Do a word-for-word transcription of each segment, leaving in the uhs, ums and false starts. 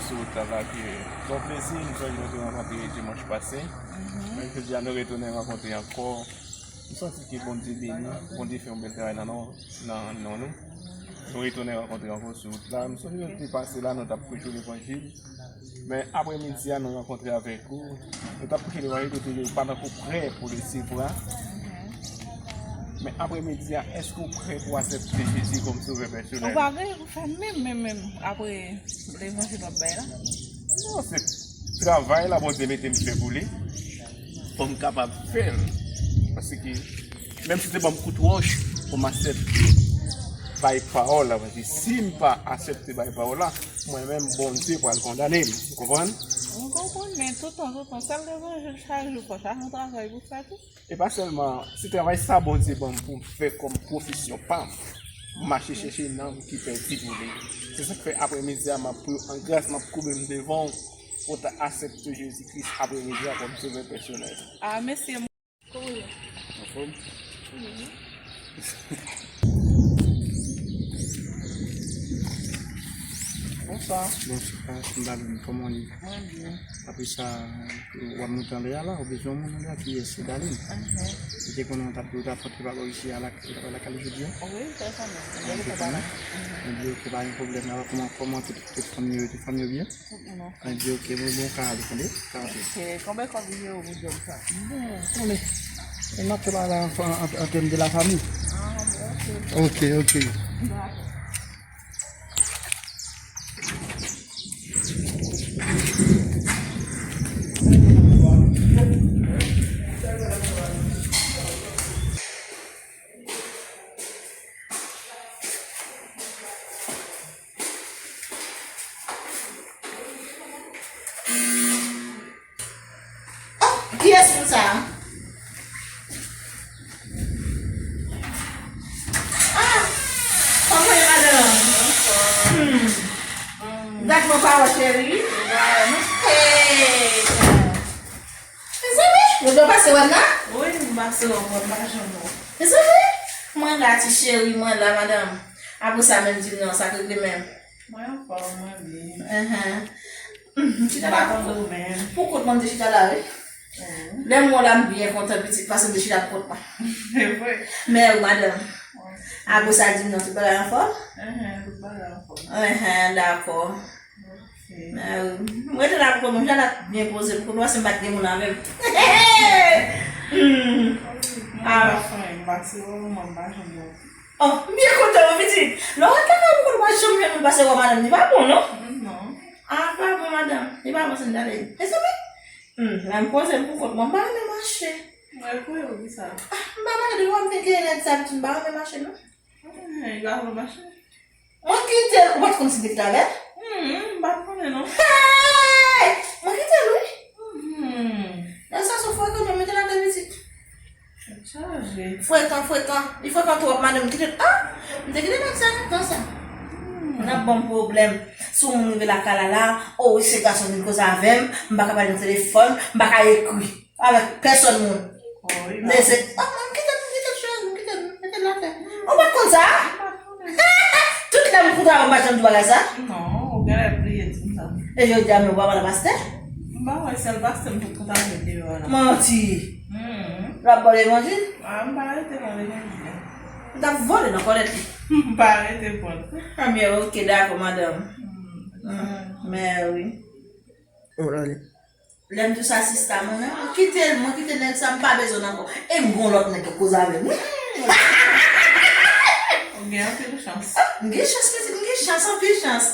Sou wout la, la, ke se yon plezi, nou sonje nou te rankontre dimanch pase. Men jodi a, nou retounen rankontre ankò. M santi ke Bondye beni, Bondye fè yon bèl travay nan, nan, nan non nou. Nou retounen rankontre ankò sou wout la. M sonje nou te pase la, nou t ap preche levanjil. Men apremidi a, nou rankontre avèk ou. Nou t ap preche levanjil, ou te pa tankou prè pou resevwa. Men apremidi a, èske w prè pou aksepte Jezi kòm sovè pèsonèl? Ou pa gen pou fè menm, menm, menm apre levanjil w ap bay la? Non, se travay la Bondye mete m fè pou li. Pou m kapab fè l. Paske, menm si te ban m kout wòch, pou m aksepte bay pawòl la. Paske si m pa aksepte bay pawòl la, mwen menm, Bondye pral kondane m. Ou konprann? M konprann, men toutan, toutan, sèl levanjil chak jou, fò chak yon travay pou fè tou. E pa sèlman, se travay sa Bondye ban m pou m fè kòm pwofesyon pa m. M mache chèche nanm ki pèdi pou li. Se sa k fè apremidi a, m ap, an gras, m ap koube m devan w pou w ta aksepte Jezi Kris apremidi a kòm sovè pèsonèl. Ah, mèsi. Kòman w ye? Anfòm? Bonswa. Bonswa, Sandalin, kòman w ye? Mwen byen. Apre sa, w ap monte anlè a la, ou bezwen moun anlè a ki ye Sandalin. Mhm. Ou te konnen w t ap, ou t ap antre pa bò isi a la, ou t ap al lakay li jodi a? Wi, m te konnen. Ou te konnen? Mhm. Ebyen, ok, pa gen pwoblèm. Alò, kòman, kòman tout, tout fanmi yo, tout fanmi yo byen? Tout moun anfòm. Ebyen, ok, bon, bon, ka ale, tande? Ka ale. Ok, konbyen kòb li ye ou pou djòb sa? Bon, konnen. E m ap fè bagay an, an, an, an tèm de la fami. Ah, bon, ok. Ok, ok. Dakò. Oh, kiyès moun sa a? Ah, kòman w ye, madanm? Hmm. Dat mwen pa wè w, cheri. Hey. Mezanmi, nou dwe pase wè m nan? Wi, m pase wè w, mwen pa janm wè w. Mezanmi, mwen la, ti cheri, mwen la, madanm. Apre sa, menm di m non, sa k regle menm. Mwen anfòm, mwen byen. Ahan. Mhm, chita la. M pa konn ou menm. Pou kont mwen, m te chita la, wi. Mhm. Lè m wè w la, m byen kontan, pitit, paske m te chita pou kont mwen. Se vre. Mèsi, madanm. Wi. Apre sa, di m non, tout bagay anfòm? Mhm, tout bagay anfòm. Ahan, dakò. Ok. Ah, wi. M rete la pou kont mwen, m chita la byen poze, pou kont mwen, paske m pa t gen moun avè m. Hmm. Wi, mwen pa fanyen, m pase wè w, mwen pa janm wè w. Oh, m byen kontan wi, pitit. Lè w ret lakay ou, ou konn pa janm jwenn moun pase wè madanm, li pa bon, non? Non. Ah, pa bon, madanm. Li pa bon, Sandalin. Mezanmi. Hmm, la m poze m pou kont mwen, m pa renmen mache. Mwen kwè ou di sa. Ah, m pa mache devan m te gen nèg sa, pitit, m pa renmen mache, non. Hmm, li pa renmen mache. Mwen kite l, ou pa t konn si m te kite avè l? Hmm, m pa t konnen, non. Hey! Mwen kite l, wi. Hmm. Nan sans ou frekan, mwen mete l atè, pitit. Chaje. Frekan, frekan. Li frekan twòp, madanm. Kite, ah! M te kite nèg sa lontan sa. Hmm. Nan ban m pwoblèm. Si yon moun rive lakay la la, oh, se gason vin koze avè m, m pa ka pale nan telefòn, m pa ka ekri avèk pèsòn moun. Oh, li pa. Men se, ah, m kite l, m kite l, cheri, m kite l, m kite l atè. Ou pa t konn sa? M pa t konnen. Tout lè m koute avè w, m pa t janm di w bagay sa? Non, ou genlè bliye di m sa. E jodi a, men ou pa pale pastè? M pa wè sèl pastè m te koute avè l deyò a la. Manti. Hmm. L ap ba w levanjil? Ah, m pa rete pran levanjil la. M t ap vole nan kòlèt li. M pa rete pran l. Ebyen, ok, dakò, madanm. Hmm. Hmm, men wi. Oh, la li. Lè m di w sa, sista, mwen menm, mwen kite l, mwen kite nèg sa, m pa bezwen l ankò. E m gon lòt nèg k ap koze avè m. Ou gen anpil chans. M gen chans, pitit, m gen chans, anpil chans.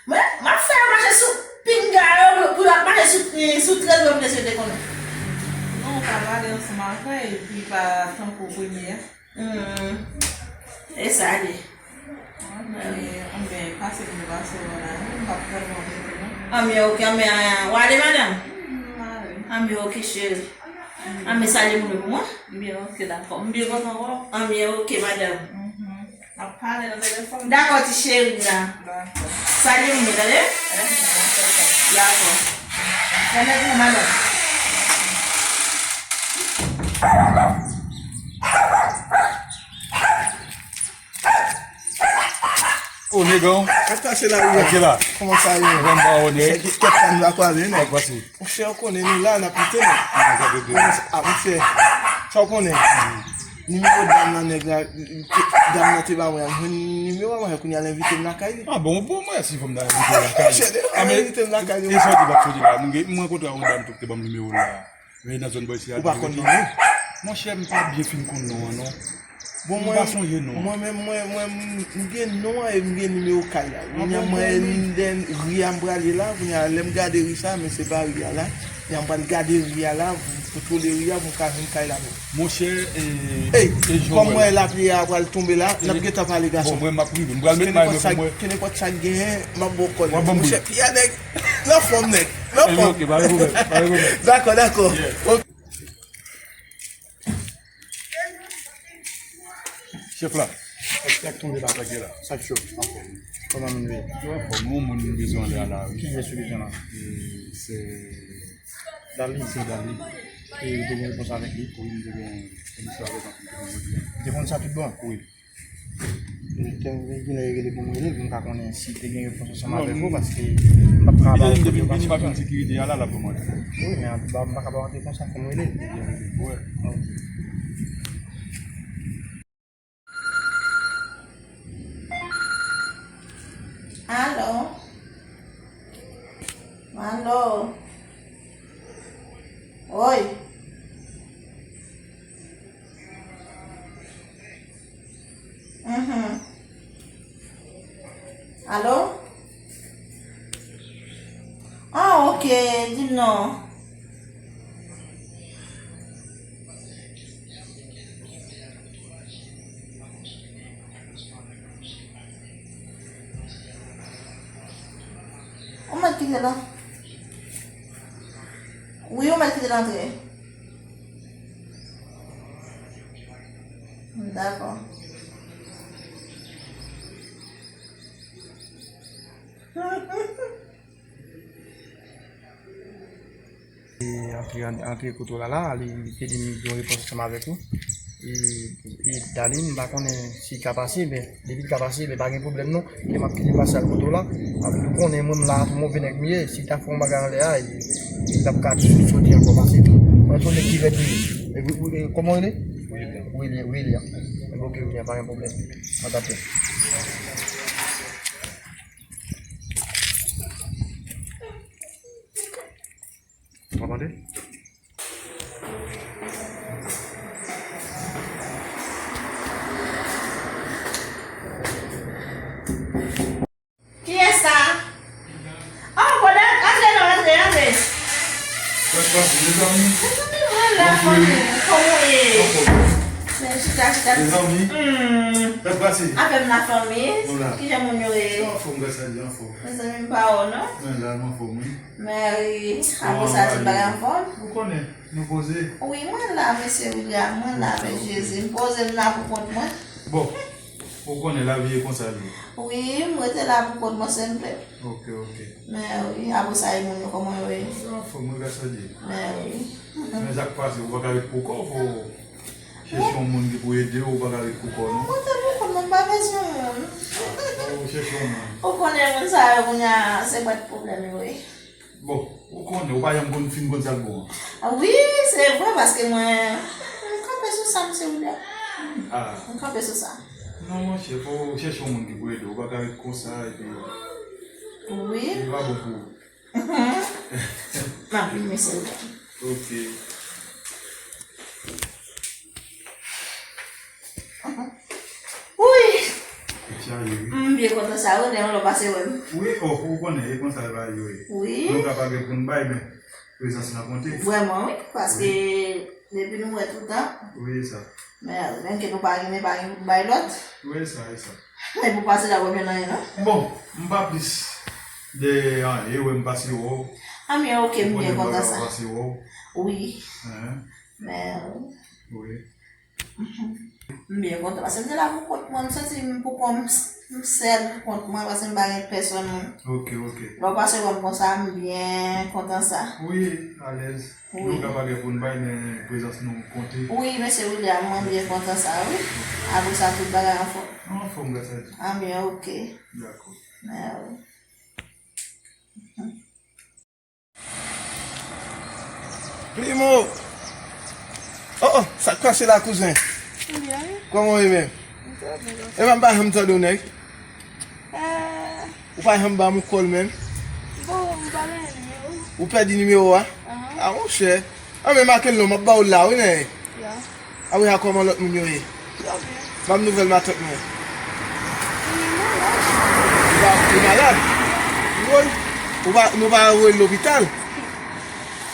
Mwen, m ap fè yo mache sou pinga yo, pou yo ap mache sou, sou trèz mwen vle sou te konnen. Non, ou pa pale ansanm avè l, epi pa tankou premye a. Hmm. E sa li. Anben, anben, pase pou pase wè la, wi, m p ap pran manje tou non. Anben, ok, anben, w ale, madanm? Hmm, m ale. Anben, ok, cheri. Anben, salye moun yo pou mwen. Byen, ok, dakò. M byen kontan wè w. Anben, ok, madanm. Mhm. N ap pale nan telefòn. Dakò, ti cheri m nan. Dakò. Salye moun yo, tande? Mhm, dakò. Dakò. Fèmen pou mwen, madanm. Ô, negão. Ak pase la, wi. Ak la. Kòman sa ye? Kòman ba w, nèg? Kèk tan nou va kwaze, nèg. Ak pase. Monchè, ou konnen nou la, n ap lite, nèg. Ah, sa te byen. Kòman sa, ah, monchè, sa w konnen. Nimewo dam nan, nèg la, dam nan te ba mwen, mwen nimewo a, mwen kounye a l envite m lakay li. Ah, bon, bon, mwen si fò m ta envite w lakay. Monchè, de, ah, men, envite m lakay li. E sa w te p ap soti la, mwen gen, mwen rankontre ak yon dam tou ki te ban m nimewo l la. Men nan zòn bò isi a. Ou pa konn non? Monchè, m pa byen fin konn non an, non. Bon, m pa sonje non an. Mwen menm, mwen, mwen, m gen non an e m gen nimewo kay la. Kounye a mwen, lè ri a m prale la, kounye a lè m gade ri sa, men se pa ri a la. Kounye a m pral gade ri a la, m kontwole ri a pou m ka jwenn kay la menm. Monchè, e, ey, e, kòm mwen lapli a pral tonbe la, n ap gentan pale gason. Bon, mwen m ap rive. M pral met may mwen pou mwen. Kenenpòt sa k genyen, m ap ba w kòlèt. Monchè, piya nèg, nan fòm nèg, nan fòm. Ok, pa gen pwoblèm, pa gen pwoblèm. Dakò, dakò. Ok. Chèf la. Sa k tonbe la, sa k ye la. Sa k cho, anfòm. Kòman moun ye? Yo anfòm, yon moun m bezwen anlè a la, wi. Kiyès ou bezwen la? E, se Dali. Se Dali. E ou te gen repons avèk li? Wi, m te gen istwa avèk ansanm jodi a. Ou te konn sa tout bon? Wi. Kilè e rele pou m rele l, pou m ka konnen si te gen repons ansanm avèk ou, paske m p ap ka ba w enfòmasyon. Li depi m vini, m ap jwenn sekirite a la, l ap ban mwen. Wi, men an tou ka, m pa ka ba w antre konsa, fò m rele l. Ok. Alo? Alo? Oi? Mhm. Alo? Ah, ok, di m non. Ou mèt kite l an-, wi, ou mèt kite l antre. Dakò. E antre, antre kote w la la, li, li te di m yon repons ansanm avèk ou. E, e Darline, m pa konnen si l ka pase, men depi l ka pase, men pa gen pwoblèm non. E m ap kite pase al kote w la. Ou konnen mwen m la, move nèg m ye. Si l ta fè yon bagay anlè a, e, e l ap ka soti ankò pase tou. Mwen se yon nèg ki rèd m ye. E, e, e, kòman w rele? William. William, William. Ebyen, ok, William, pa gen pwoblèm. Mwen t ap fè. Ou pa tande? Kiyès sa? Oh, Bonèt, antre non, antre, antre. Kòman w ye, mezanmi? Mezanmi, mwen la, fanmi. Kòman w ye? Anfòm. Men chita, chita. Mezanmi. Hmm. Sa k pase? Afè m la, fanmi. Kijan moun yo ye? Anfòm, gras a Dye, anfòm. Mezanmi, m pa wè w non. Mwen la, m anfòm, wi. Mèri, apre sa, tout bagay anfòm? Ou konnen, nou poze. Wi, mwen la, mesye William, mwen la, avèk Jezi. M poze, m la pou kont mwen. Bon, ou konnen lavi e konsa l ye. Wi, m rete la pou kont mwen, senpleman. Ok, ok. Mèri, apre sa, e moun yo, kòman yo ye? Yo anfòm, wi, gras a Dye. Mèri. Men sa k pase, ou pa ka ret pou kò w, fò w chèche yon moun ki pou ede w, ou pa ka ret pou kò w, non. Mwen te pou kont mwen, m pa bezwen moun. Fò w chèche yon moun. Ou konnen moun sa yo, kounye a, se bwat pwoblèm yo ye. Bon, ou konnen, ou pa janm konn fin konn sa k bon an. Ah wi, se vre, paske mwen, m kanpe sou sa, mesye William. Ah. M kanpe sou sa. Non, monchè, fò w chèche yon moun ki pou ede w. Ou pa ka ret konsa, epi. Wi. Li pa bon pou ou. M ap vini, mesye William. Ok. Wi! Chaje, wi. M byen kontan sa, wi, lè yon lò pase wè m. Wi, oh, ou konnen, e konsa l va ye, wi. Wi. Nou ka pa gen pou n bay, men prezans lan konte. Vrèman, wi, paske depi nou wè toutan. Wi, sa. Men, menm ke nou pa gen, men pa gen pou n bay lòt. Wi, sa, e sa. Men pou pase la, wè men anyen, non? Bon, m pa plis de anyen, wè m pase wè w. Ah, men ok, m byen kontan sa. Ou konnen bagay pase wè w. Wi. Hein? Men, wi. Wi. M byen kontan paske m te la pou kont mwen, m santi m pou kont m, m sèl pou kont mwen paske m pa gen pèsonn. Ok, ok. Lè w pase wè m konsa, m byen kontan sa. Wi, alèz. Wi. Nou ka pa gen pou n bay, men prezans nou konte. Wi, mesye William, mwen byen kontan sa, wi. Apre sa, tout bagay anfòm. Anfòm, gras a Dye. Ah, byen, ok. Dakò. Primo! Oh, oh, sa k pase la, kouzen? Kòman w ye menm? Epa, m pa janm tande w, nèg. Ou pa janm ba m yon kòl menm. Bon, m pa gen nimewo. Ou pèdi nimewo a? Ahan. A, monchè. A, men make l non, m ap ba w l la, wi, nèg. Ya. A wi, a kòman lòt moun yo ye? Yo byen. Ban m nouvèl matant mwen. Li malad. Li pa, li malad? Woy. Ou pa, nou pa voye l lopital?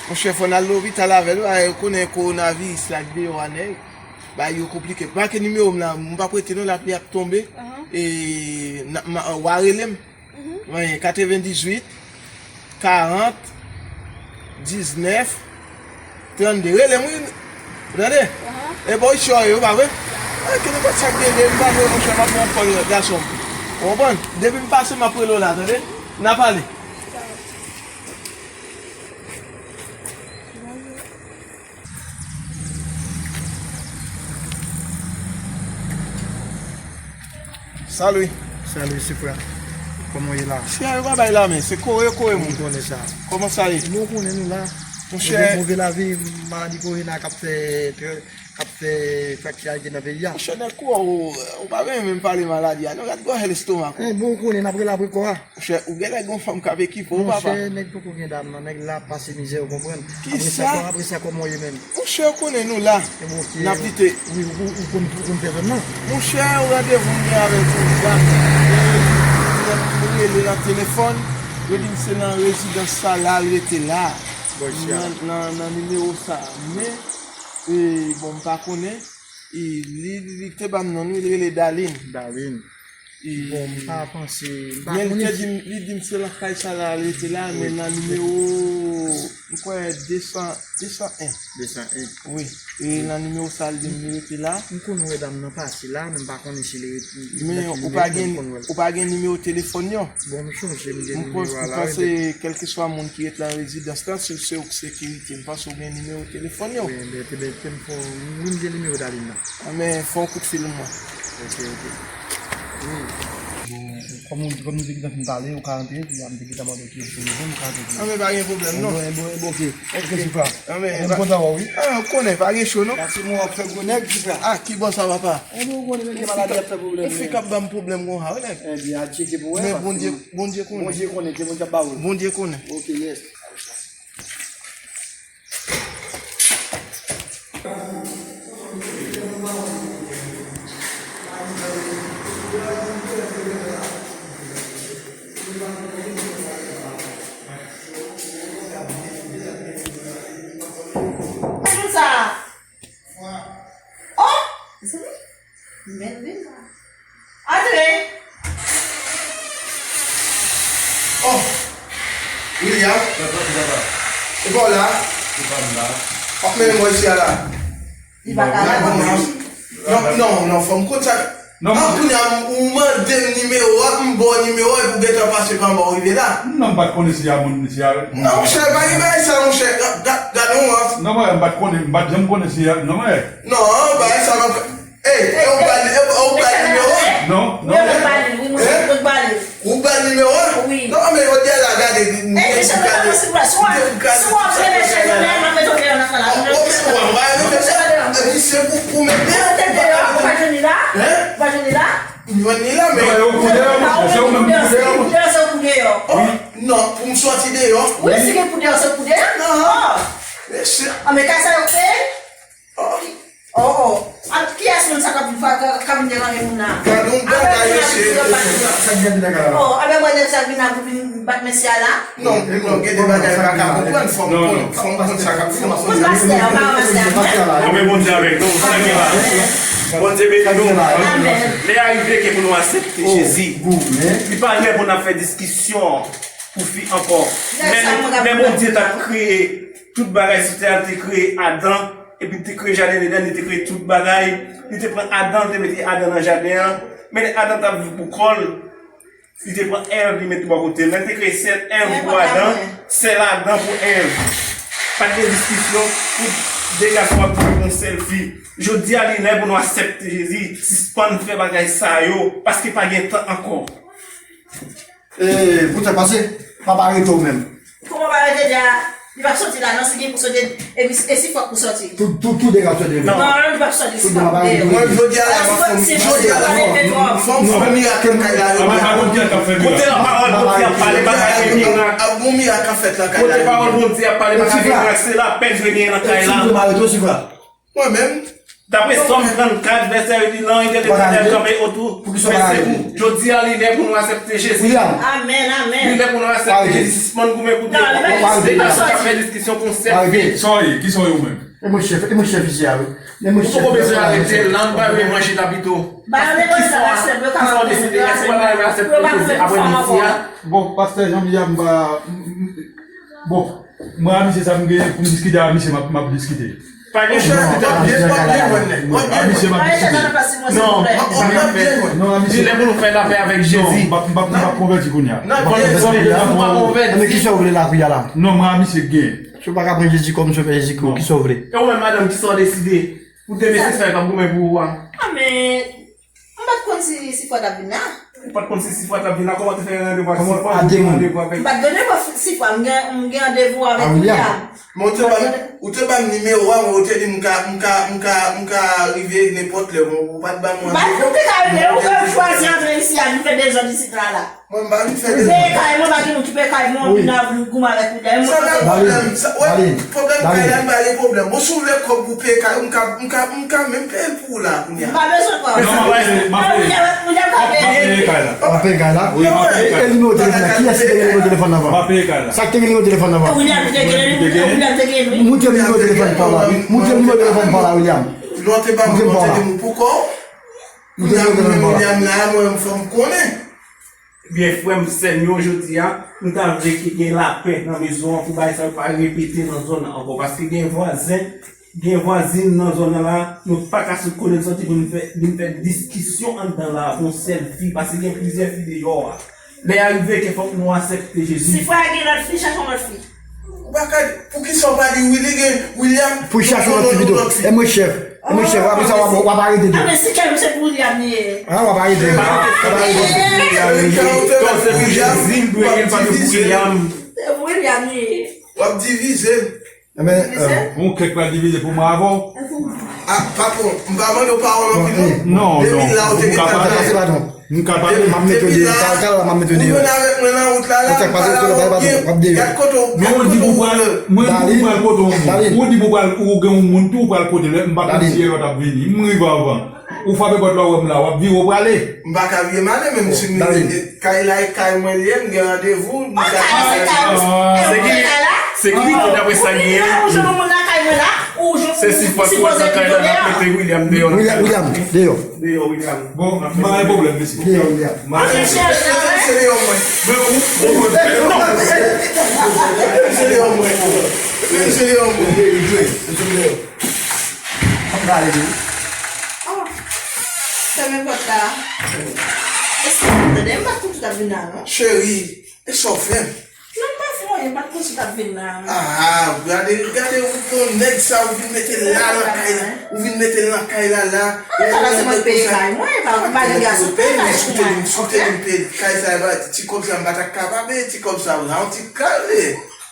Monchè, fò n al lopital avè l, wi, ou konnen kowonaviris la k deyò a, nèg. Bagay yo konplike. Make nimewo m la, m p ap rete non, lapli ap tonbe. Ahan. E, n a, m a, w a rele m. Wi, katrevendizuit, karant, diznèf, trannde. Rele m, wi. Ou tande? Ahan. E bò isit yo ye, ou pa vre? Ay, ki nenpòt sa k gen, depi m pase, monchè, m ap pran kòl gason m. Ou konprann? Depi m pase, m ap rele w la, tande? N a pale. Salut. Salut, Sifra. Kòman w ye la? Sifra, yo pa bay la men, se kore yo kore moun. M konnen sa. Kòman sa ye? Bon, ou konnen nou la. Monchè. Move, move lavi, maladi korona k ap fè, k ap fè fraktiralite nan peyi a. Monchè, nèg kou, ou, ou pa renmen menm pale maladi a. Non, gad gwòjè lestomak ou. Eh, bon, ou konnen, n ap rele apre kò a. Monchè, ou genlè gon fanm k ap ekipe w, papa. Monchè, nèg poko gen dam nan, nèg la ap pase mizè, ou konprann? Kisa? Apre sa, apre sa, kòman w ye menm? Monchè, ou konnen nou la. N ap lite. Wi, ou, ou konn, ou konn fè zòn nan? Monchè, yon randevou m gen avèk yon dam. Mwen rele nan telefòn, yo di m se nan rezidans sa la, l rete la. Nan, nan, nan nimewo sa. Men, e, bon, m pa konnen. E, li, li te ban m non, li rele Darline. Darline. E, bon, m pa panse, m pa konnen. Men li te di m, li di m se lakay sa la, li rete la, men nan nimewo, m kwè, de san, de san en. De san en. Wi. E nan nimewo sa, li di m li rete la. M konn wè dam nan pase la, men m pa konnen si li rete, li rete la. Men ou pa gen, ou pa gen nimewo telefòn yo? Bon, m chonje m gen nimewo a la, wi. M panse, kèlkeswa moun ki ret nan rezidans la, si se ou k sekirite, m panse ou gen nimewo telefòn yo. Wi, men te, men te m fè, wi, m gen nimewo Darline nan. A, men fè yon kout fil mwen. Ok, ok. Wi. Bon, kòm ou, kòm nou te gentan fin pale, ou ka rantre, epi m te gentan mande w ki rezo, m ka rantre. A, men pa gen pwoblèm, non. Bon, bon, bon, ok. Ok, Sifra. A, men, m kontan wè w, wi. A, ou konnen, pa gen cho, non. Gad si mwen w ap fè gwo nèg, Sifra. A, ki bò sa, papa? Ebyen, ou konnen, men gen maladi ap fè pwoblèm, men. Yon fi k ap ban m pwoblèm konsa, wi, nèg. Ebyen, al tcheke pou wè, paske Bondye, Bondye konnen. Bondye konnen, ke Bondye ap ba ou l. Bondye konnen. Ok, yes. Moun sa. Oh! Mezanmi. Mèt vin la. Antre! Oh! William? Papa, papa. E pa w la? Se pa m la. W ap mennen mwen isi a la? Li pa ka la, non, non, non, non, fò m konn sa. Non. Ah, kounye a, ou mande m nimewo a, m ba w nimewo a, epi w gentan pase pa m ba w rive la. Non, m pa t konnen si a moun, si a. Non, monchè, pa gen bagay sa, monchè. Gad, gad, gad yon wans. Non, mwen, m pa t konnen, m pa t janm konnen si a, non, mwen. Non, bagay sa, mwen. Ey, e ou ba li, e ou ba li nimewo a? Non, non. Wi, mwen ba li, wi, mwen, mwen ba li. Ou ba li nimewo a? Wi. Non, men jodi a la, gade, ey, misye pa nan siplas, si w ap renmen chèz anlè, m ap mete w deyò nan sal la. Ou mete w anlè, ou pa renmen chèz la? Misye pou, pou mete. Ou te deyò, ou pa jwenn li la? Hein? Ou pa jwenn li la? M jwenn li la, men. Non, e ou pou deyò, se ou menm ki pou deyò. Pou deyò, se ou pou deyò. Oh, non, pou m sòti deyò. Wi, si gen pou deyò, se pou deyò. Non. Mesye. Ah, men kay sa yo kreye? Oh. Oh, oh. A, kiyès moun sa k ap, k ap, k ap vin deranje moun nan? Gade yon bagay, mesye. Sa k gen nan kay la? Oh, a ben mwen nèg sa k vin la pou vin bat mesye a la? Non, non, gen de bagay m pa ka konprann, fò m konn, fò m konn sa k ap fèt. Ou konn pastè a, ou pa wè pastè a? Anben Bondye avèk nou, sa gen la. Bondye beni nou. Amèn. Lè a rive ke pou nou aksepte Jezi. Li pa lè pou n ap fè diskisyon pou fi ankò. Lè Bondye t ap kreye tout bagay sou tè a, li te kreye Adan, epi li te kreye jaden Edenn, li te kreye tout bagay, li te pran Adan, li te mete Adan nan jaden an, men lè Adan t ap viv pou kò l, li te pran Èv, li mete bò kote l. Lè li te kreye sèl Èv pou Adan, sèl Adan pou Èv. Pa t gen diskisyon pou de gason ap viv pou yon sèl fi. Jodi a, li lè pou nou aksepte Jezi, sispann fè bagay sa yo, paske pa gen tan ankò. E, pou sa pase, m ap arete w menm. Kòman w pa arete deja? Li p ap soti la, non, si gen pou soti, e, e si fòk pou soti. Tou, tou, tou de k ap soti. Non, li p ap soti, si fòk. Mwen, jodi a la, fò m, jodi a la, fò m, fò m fè mirak nan kay la, jodi a. Kote la pawòl Bondye ap pale, pa ka gen mirak. Ap gon mirak k ap fèt nan kay la. Kote pawòl Bondye ap pale, pa ka gen mirak. Se lapè Dye genyen nan kay la. Mwen menm. Dapre Sòm trannkat, vèsè uit, li nan entèlektyèl kanpe otou. Pou ki sa w pa arete? Jodi a, li lè pou nou aksepte Jezi. Amèn, amèn. Li lè pou nou aksepte Jezi. Sispann goumen pou de. Deja nou ka fè diskisyon konsèp. Kisa w ye? Kisa w ye ou menm? E mwen chèf, e mwen chèf isi a, wi. E mwen chèf. Ou poko bezwen arete l, la, nou ba yo evanjil la pito. Ba yo evanjil la, kisa w deside? Èske w pa ta renmen aksepte Jezi apre midi a? Bon, pastè Jean William, m pa, m, m, bon, mwen a misye sa m gen pou m diskite a misye, m ap, m ap diskite. Pa gen chans, w ap byen, w ap byen jwenn nèg. W ap byen jwenn. Non, w ap byen jwenn. Non, a misye. Li lè pou nou fè lapè avèk Jezi. Non, m p ap, m p ap, m p ap konvèti kounye a. Non, byen jwenn. Ou pa konvèti. Men kisa w vle la, kounye a la? Non, mwen a misye gen. Si w pa ka pran Jezi kòm sovè, Jezi kòm, kisa w vle? E ou menm, madanm, kisa w deside? Pou demen se sa, e p ap goumen pou ou a. A, men, m pa t konn si, si Sifwa t ap vin la. Ou pa t konn si Sifwa t ap vin la, kòman w te fè gen randevou ak Sifwa? Ou te gen randevou avèk. M pa t gen randevou ak Sifwa, m gen, m gen randevou avèk William. Men ou te ban m, ou te ban m nimewo a, mwen, ou te di m ka, m ka, m ka, m ka rive nenpòt lè, mwen, ou pa t ban m randevou. M pa t, ou te ka rele, ou fè chwazi antre isi a, vin fè dezòd isit la, la. Mwen, m pa vin fè dezòd. Peye kay mwen, pa gen moun ki peye kay mwen, vin ap goumen avèk William. Sa pa pwoblèm. Sa, wè, pwoblèm kay la, m pa gen pwoblèm. Bon, si w vle kòb pou peye kay ou, m ka, m ka, m ka menm peye l pou ou la, kounye a. M pa bezwen kòb. Non, m ap peye, m ap peye. William, William ka peye. M ap peye kay la. W ap peye kay la? Wi, m ap peye kay la. E nimewo telefòn nan? Kiyès ki te gen nimewo telefòn nan avan? M ap peye kay la. Sa k te gen nimewo telefòn nan avan? William te gen, William te gen, wi. Montre m nimewo telefòn pa w la. Montre m nimewo telefòn pa w la, William. Lè w te ba mwen, mwen te di m pou kò w. Montre m nimewo telefòn pa w la. William la, mwen, fò m konnen. Ebyen, frè m, sè m yo, jodi a, nou ta vle ke gen lapè nan mezon an pou bagay sa yo pa repete nan zòn nan ankò. Paske gen vwazen, gen vwazin nan zòn nan la, nou pa ka sot kote l soti pou n fè, vin fè diskisyon anndan la pou yon sèl fi, paske gen plizyè fi deyò a. Lè a rive ke fòk nou aksepte Jezi. Si frè a gen lòt fi, chache yon lòt fi. Ou pa ka, poukisa w pa di Willy gen, William, pou chache yon lòt fi pito? E mwen chèf. E mwen chèf, apre sa w ap, w ap arete tou. A, men si kè m se pou William li ye. A, w ap arete. W ap arete. Donk se pou Jezi l dwe gen, pa se pou William. Se pou William li ye. W ap divize. Ebyen, yon kèk pral divize pou mwen avè w. A, patwon, m pa mande w pawòl anpil, non. Non, non. Depi la, ou te gen pale. M ka pale, m ap mete w deyò. Talè, talè, m ap mete w deyò. Ou menm avèk mwen nan wout la, la, m pale avè w byen. Gad kote w, gad kote w woule. Mwen di pou pral, mwen di pou pral kote w moun. Ou di pou pral, ou gen yon moun tou, ou pral kote l. M pa konn si e lòt ap vini. M rive anvan. Ou frape pòt la, ou wè m la, w ap vire, ou prale. M pa ka vire m ale, menm si m rive. Kay la, e kay mwen li ye, m gen randevou, m ka... Se ki, se ki, dapre sa l ye. Se si fwa tou nan kay la, n ap mete William deyò nan kay la. William, deyò. Deyò, William. Bon, m pa gen pwoblèm, mesye. Deyò, William. Se deyò mwen. Men ou, ou, non. Se deyò mwen. Se deyò mwen. Ann prale wi. Oh, fèmen pòt la. Èske w tande? M pa t konn si w t ap vin la, non. Cheri, e sa w fè m? Non, m pa fè w anyen, m pa t konn si w t ap vin la. Ah, gade, gade, ou pran nèg sa, ou vin mete l la nan kay la. Ou vin mete l nan kay la, la. Ah, sa la se mwen peye kay mwen, e pa, pa gen gason peye kay pou mwen. Si w te vin peye kay sa, ti kòb sa, m pa t ap kapab, ti kòb sa, la, yon ti kal li ye.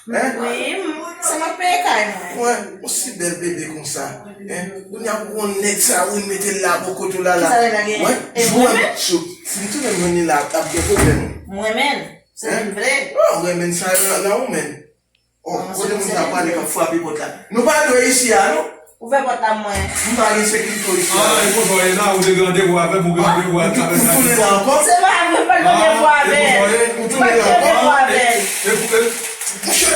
Hein? Wi, m, se mwen k peye kay mwen. Wè, yon si bèl bebe konsa. Hein? Kounye a pou yon nèg sa, ou mete l la bò kote w la, la. Kisa nèg la genyen? Wè, e mwen menm? Si m tounen jwenn li la, ap gen pwoblèm. Mwen menm? Se li m vle? Non, renmen sa nan, nan ou menm. Oh, kote moun sa prale k ap frape pòt la? Nou pa dwe isi a, non? Ouvè pòt la mwen. M pa gen sekirite isi a. Ah, e konsa w ye la, ou te gen randevou avè m, ou gen randevou avè m. Ou tounen la ankò? Se pa vre, m pa t gen randevou avè l. Ou tounen la ankò? M pa t gen randevou avè l. E, e, e, monchè.